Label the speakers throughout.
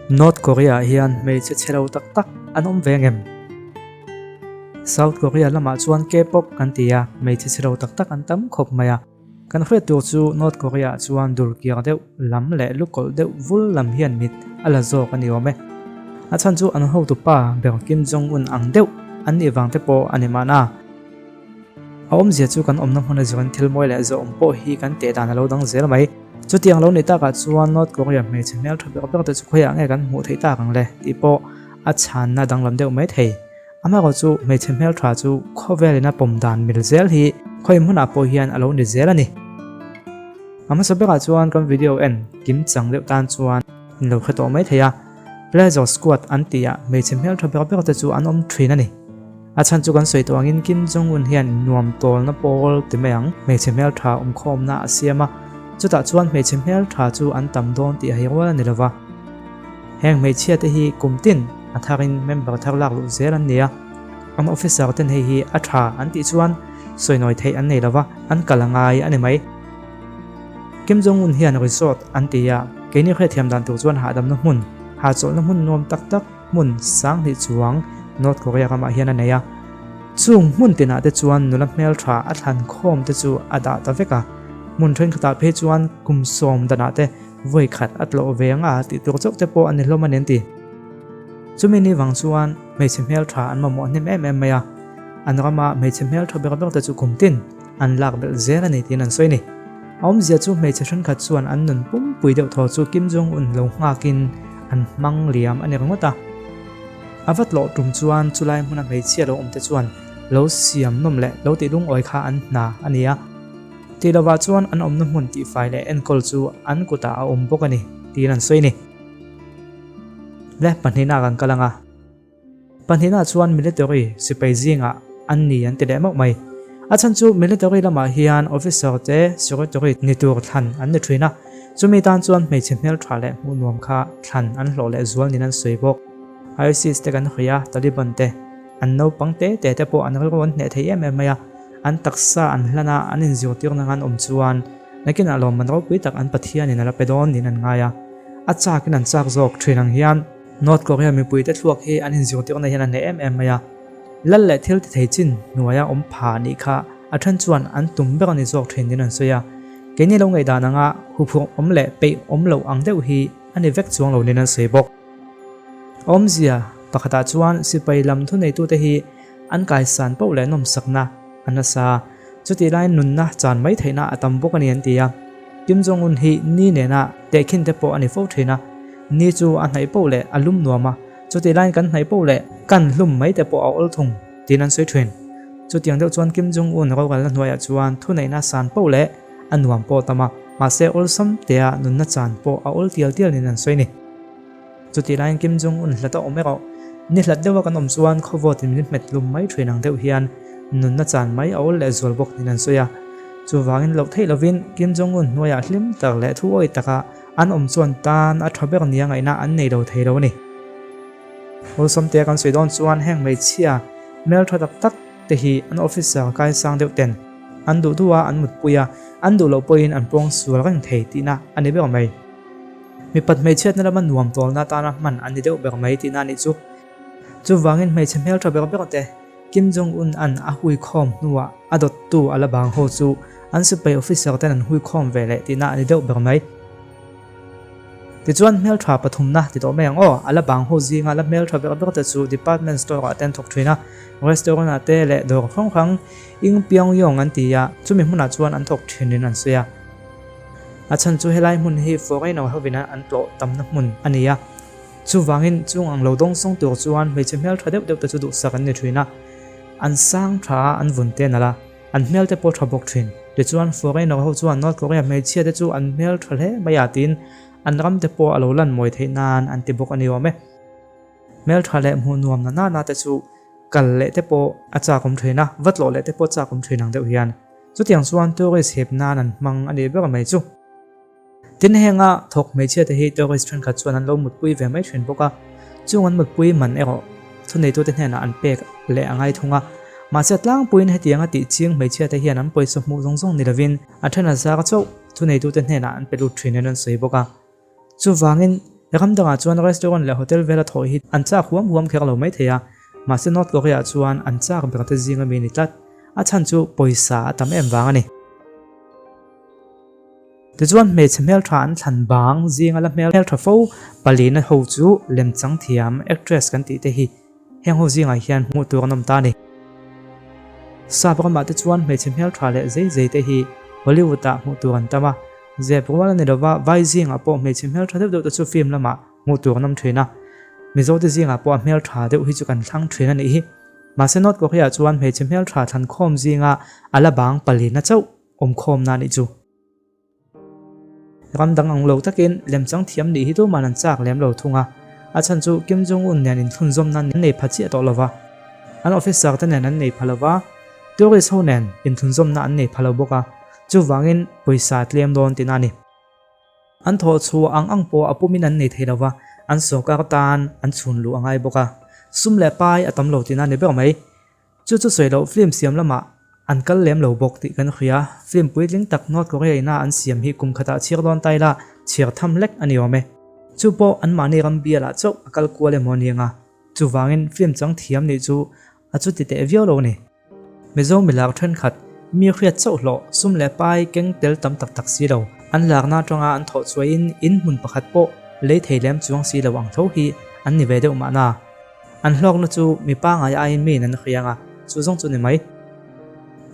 Speaker 1: North Korea ah hian hmeichhe chhe lo tak tak an awm ve ngem? South Korea lamah chuan K-pop kan ti a, hmeichhe chhe lo tak tak an tam khawp mai a. Kan hriat tur chu North Korea ah chuan durkiang deuh lam leh lukawlh deuh vul lam hian mit a la zawk a ni awm e. A chhan chu an hotupa ber Kim Jong-un ang deuh an nih vang te pawh a ni mahna. A awmzia chu kan awmna hmun a zirin thil mawi leh zawhawm pawh hi kan teh dan a lo dang zel mai. Chutiang lo ni takah chuan North Korea hmeichhe hmel tha ber ber te chu khawiah nge kan hmuh theih tak ang le tih pawh a chhanna danglam deuh mai thei. Amaherawh chu hmeichhe hmel tha chu khawvelin a pawm dan mil zel hi khawi hmunah pawh hian a lo ni zel a ni. A hmasa berah chuan kan video en kim chang deuh tan chuan in lo hre tawh mai thei a, Pleasure Squad an tihah hmeichhe hmel tha ber ber te chu an awm thin a ni. A chhan chu kan sawi tawh angin Kim Jong Un hian nuam tawlna pawl ti mai ang, hmeichhe hmeltha awmkhawmna a siam a, chutah chuan hmeichhe hmeltha chu an tam dawn tih a hei rual a ni lova. Heng hmeichhia te hi kum tin a tharin member thar lak luh zel an ni a, an officer ten hei hi a tha an tih chuan sawinawi theih an nei lova, an kal a ngai a ni mai. Kim Jong Un hian resort an ti a, keini hriatthiam dan tur chuan hahdamna hmun, hahchawlhna hmun nuam tak tak, hmun sanghnih chuang North Korea ramah hian a nei a. Chung hmun tinah te chuan nula hmeltha a thlan khawm te chu a dah ta vek a. Hmun thenkhatah phei chuan kum sawm danah te vawi khat a tlawh ve ang a tih tur chauh te pawh a ni hlawm a ni an ti. Chumi ni vang chuan hmeichhe hmeltha an mamawh hnem em em mai a. An rama hmeichhe hmeltha ber ber te chu kum tin an lak belh zel a ni tiin an sawi a ni. A awmzia chu hmeichhe thenkhat chuan an nun pumpui deuh thaw chu Kim Jong Un lo nghakin an hmang liam a ni ringawt a. A va tlawh tum chuan chulai hmuna hmeichhia lo awmte chuan lo siam nawm leh lo tih lungawi kha an hna a ni a. Tih lovah chuan an awmna hmun tihfai leh enkawl chu an kutah a awm bawk a ni tiin an sawi a ni. Le pahnihna kan kal ang a. Pahnihna chuan military sipai zingah an ni an ti leh mauh mai. A chhan chu military lamah hian officer te secretary ni tur thlan an ni thin a, chumi tan chuan hmeichhe hmeltha leh hmuh nuam kha thlan an hlawh leh zual nin an sawi bawk. ISIS te kan hawi a, Taliban te, an naupang te te te pawh an rilru an hneh thei em em mai a, an taksa an hlan a, an inzirtirna an awm chuan nakinah lawmman ropui tak an Pathianin a la pe dawn niin an ngai a, a chakin an chak zawk thin ang hian. North Korea mipuite thluak hi an inzirtirna hian a hneh em em mai a, lal leh thil ti thei chin hnuaia awm pha nih kha a then chuan an tum ber a ni zawk thin niin an sawi a, keini lo ngaihdan anga huphurh awm leh peih awm loh ang deuh hi a ni vek chuang lo niin an sawi bawk. Awmzia pakhatah chuan sipai lam thuneitute hi an kaisan poh leh nawmsakna a nasa a, chutih laiin nunna chan mai theihna a tam bawk a ni an ti a. Kim Jong-un hi ni nena tehkhin te pawh a ni fo thin a, ni chu a hnaih poh leh a lum nuam a, chutih laiin kan hnaih poh leh kan hlum mai te pawh a awl thung tiin an sawi thin. Chutiang deuh chuan Kim Jong-un rorelna hnuaiah chuan thuneihna san poh leh a nuam pawh a tam a, mahse awlsam tea nunna chan pawh a awl tial tial niin an sawi a ni. Chutih laiin Kim Jong Un hlat a awm erawh, ni hlat deuha kan awm chuan khawvawtin min hmet hlum mai thin ang deuh hian nunna chan mai a awl leh zual bawk niin an sawi a. Chuvangin loh theih lovin Kim Jong Un hnuaiah hlim tak leh thu awi taka an awm chuan tan a tha ber nia ngaihna an nei lo thei lo a ni. Awlsam tea kan sawi dawn chuan heng hmeichhia hmeltha tak tak te hi an officer kaisang deuh ten an duh duh a an mutpui a, an duh loh pawhin an pawng sual reng thei tihna a ni ber mai. Mipat hmeichhiatna lama nuam tawlna atana hman an ni deuh ber mai tihna a nih chu. Chuvangin hmeichhe hmeltha ber ber te Kim Jong Un an a hui khawm hnuah a dawttu a la bang ho chu an sipai officer ten an hui khawm ve leh tihna a ni deuh ber mai. Tichuan hmeltha pathumna ti tawh mai ang aw, a la bang ho zinga la hmeltha ber ber te chu department store ah te an thawk thin a, restaurant ah te leh dawr hrang hrang Ing Pyongyong an ti a, chumi hmunah chuan an thawk thin in an sawi a. A chhan chu helai hmun hi foreigner hovin an tlawh tamna hmun a ni a, chuvangin chung ang lo dawng sawng tur chuan hmeichhe hmel tha deuh deuh te chu duhsak an ni thin a, an sang tha a, an vun te nalh a, an hmel te pawh tha bawk thin. Tichuan foreigner ho chuan North Korea hmeichhia te chu an hmel tha hle mai a tiin an ram te pawh a lo lan mawi theih nan an ti bawk a ni awm e. Hmel tha leh hmuh nuam na nana te chu kal leh te pawh a chak awm thin a, va tlawh leh te pawh a chak awm thin ang deuh hian. Chutiang chuan tourist hep nan an hmang a nih ber mai chu. Tin henga thawk hmeichhia te hi tourist thenkhat chuan an lo mutpui ve mai thin bawk a, chung an mutpui man erawh thuneitute hnenah an pek leh a ngai thung a. Mahse tlangpuiin hetianga tih ching hmeichhia te hian an pawisa hmuh zawng zawng ni lovin a then a zar chauh thuneitute hnenah an pe lut thin in an sawi bawk a. Chuvangin. Ram dangah chuan restaurant leh hotel vela thawh hi an chak huam huam kher lo mai thei a, mahse North Korea chuan an chak ber te zinga mi a ni tlat. A chhan chu pawisa a tam em vang a ni. Tichuan hmeichhe hmeltha an thlan bang zinga la hmeltha fo palina ho chu lemchang thiam actress kan tih te hi heng ho zingah hian hmuh tur an awm ta a ni. Sap ramah te chuan hmeichhe hmeltha leh zei zei te hi Hollywood ah hmuh tur an tam a, zep rual a ni lova vai zingah pawh hmeichhe hmeltha deuh deuh te chu film lamah hmuh tur an awm thin a, Mizo te zingah pawh a hmeltha deuh hi chu kan thlang thin a nih hi. Mahse North Korea chuan hmeichhe hmeltha thlankhawm zinga a la bang palina chauh awmkhawmna a nih chu. Ram dang ang lo takin lemchang thiam nih hi tuman an chak lem lo thung a, a chhan chu Kim Jong Un nen inthlunzawmna an nei pha chiah tawh lo va, an officer te nen an nei pha lo va, tourist ho nen inthlunzawmna an nei pha lo bawk a, chuvangin pawisa tlem dawn tihna a ni. An thawh chhuah ang ang pawh a pumin an nei thei lo va, an sawrkar tan an chhun luh a ngai bawk a, sum leh pai a tam lo tihna a ni ber mai. Chu chu sawi loh film siam lamah an kal lem lo bawk tih kan hria. Film puitling tak North Korea ina an siam hi kum khatah chhiar dawn ta ila chhiar tham lek a ni awm e. Chu pawh anmahni ram bialah chauh a kal kual emaw a ni ang a, chuvangin film chang thiam nih chu a chuti teh viau lo a ni. Mizo milak thenkhat mi hriat chauh hlawh sum leh pai keng tel tam tak tak si lo, an lakna atanga an thawh chhuahin in hmun pakhat pawh lei thei lem chuang si lo ang tho hi an ni ve deuh mahna. An hlawkna chu mi pangai aiin miin an hriang a, chu zawng chu ni mai.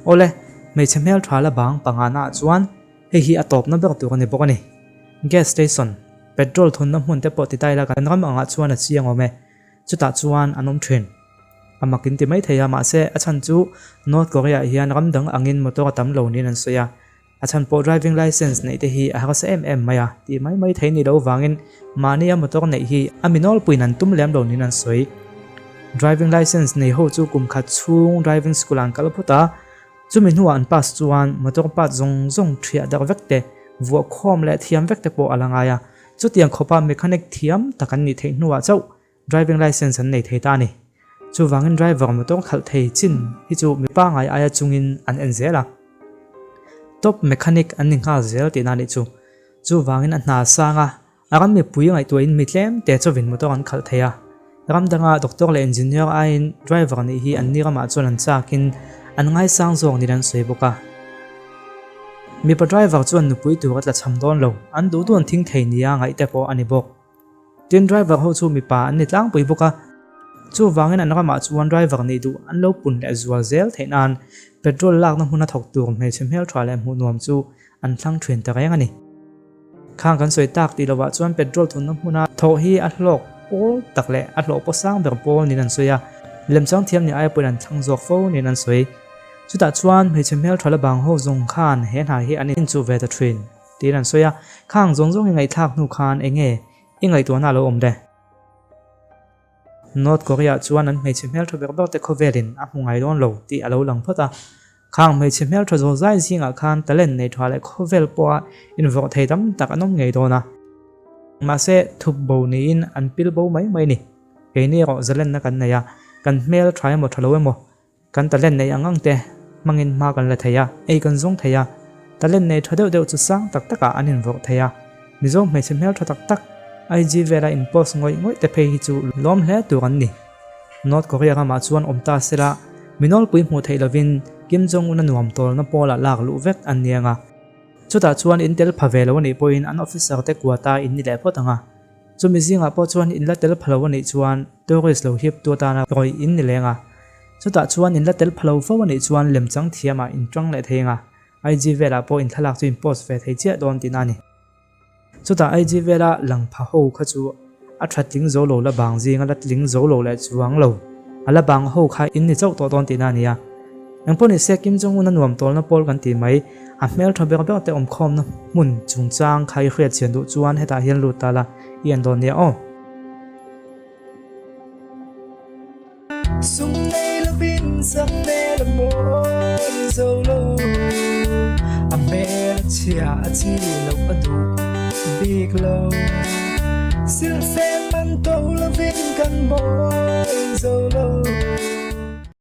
Speaker 1: Awle, hmeichhe hmeltha la bang pangana ah chuan hei hi a tawpna ber tur a ni bawk a ni. Gas station, petrol thunna hmun te pawh ti ta ila kan ram angah chuan a chiang awm e, chutah chuan an awm thin. A mak in ti mai thei a, mahse a chhan chu North Korea ah hian ram dang angin motor a tam lo niin an sawi a, A chhan pawh driving licence neih te hi a harsa em em mai a, tih mai mai thei ni lo vangin mahnia motor neih hi a mi nawlpuiin an tum lem lo niin an sawi. Driving licence nei ho chu kum khat chhung driving school ah an kal phawt a, chumi hnuah an pass chuan motor part zawng zawng thiah darh vek te, vuah khawm leh thiam vek te pawh a la ngai a, chutiang khawpa mechanic thiam tak an nih theih hnuah chauh Driving licence an nei thei ta a ni. Chuvangin driver motor khalh thei chin hi chu mi pangai aia chungin an en zel a. Top mechanic an ni nghal zel tihna a nih chu. Chuvangin a hna sang a, a ram mipui ngaihtuahin mi tlem te chawin motor an khalh thei a. Ram danga doctor leh engineer aiin driver nih hi an ni ramah chuan an chakin an ngaisang zawk niin an sawi bawk a. Mipa driver chuan nupui tur a tlachham dawn lo, an duh duh an thing thei nia ngaih te pawh a ni bawk. Tin, driver ho chu mipa an ni tlangpui bawk a, chuvangin an ramah chuan driver nih duh an lo pun leh zual zel theih nan petrol lakna hmuna thawk tur hmeichhe hmeltha leh hmuh nuam chu an thlang thin ta reng a ni. Khang kan sawi tak tih lovah chuan petrol thunna hmuna thawh hi a hlawk pawl tak leh a hlawh pawh sang ber pawl niin an sawi a, lemchang thiam nih aia pawhin an thlang zawk fo niin an sawi. Chutah chuan hmeichhe hmeltha la bang ho zawng khan he hna hi an inchuh ve ta thin. Tiin an sawi a, khang zawng zawng i ngaihthlak hnu khan eng nge i ngaihtuahna a lo awm le? North Korea chuan an hmeichhe hmeltha ber ber te khawvelin a hmu ngai dawn lo tih a lo lang phawt a, khang hmeichhe hmeltha zawl zai zingah khan talent nei tha leh khawvel pawha invawrh thei tam tak an awm ngei dawn a. Mahse, thup bo niin an pil bo mai mai ni. Keini erawh zalenna kan nei a, kan hmel tha emaw tha lo emaw Kan talent neih ang ang te hmangin hma kan la thei a, ei kan zawng thei a, talent nei tha deuh deuh chu sang tak takah an invawrh thei a, Mizo hmeichhe hmel tha tak tak IG vela in post ngawih ngawih te phei hi chu lawm hle tur an ni. North Korea ramah chuan awm ta sela, mi nawlpui hmuh theih lovin Kim Jong Un a nuam tawlna pawlah lak luh vek an ni ang a, chutah chuan in tel pha ve lo anih pawhin an officer te quota in ni leh phawt ang a. Chumi zingah pawh chuan in la tel pha lo a nih chuan tourist lo hip tu atana rawih in ni leng a. Chutah chuan in la tel pha lo fo a nih chuan lemchang thiamah in tang leh thei ang a, IG velah pawh in thlalak chu in post ve thei chiah dawn tihna a ni. Chutah IG vela lang pha ho kha chu a tha tling zo lo la bang zinga la tling zo lo leh chuang lo a la bang ho kha in ni chauh tawh dawn tihna a ni a. Engpawh ni se Kim Jong Un a nuam tawlna pawl kan ti mai, a hmeltha ber ber te awmkhawmna hmun chungchang kha i hriat chian duh chuan hetah hian lut ta la, i en dawn nia aw.
Speaker 2: Sum nei lovin sak hmel a mawi zo lo, a hmel a chhia a chi loh a duh bik lo. Silhfen man to lovin kan mawi zo lo.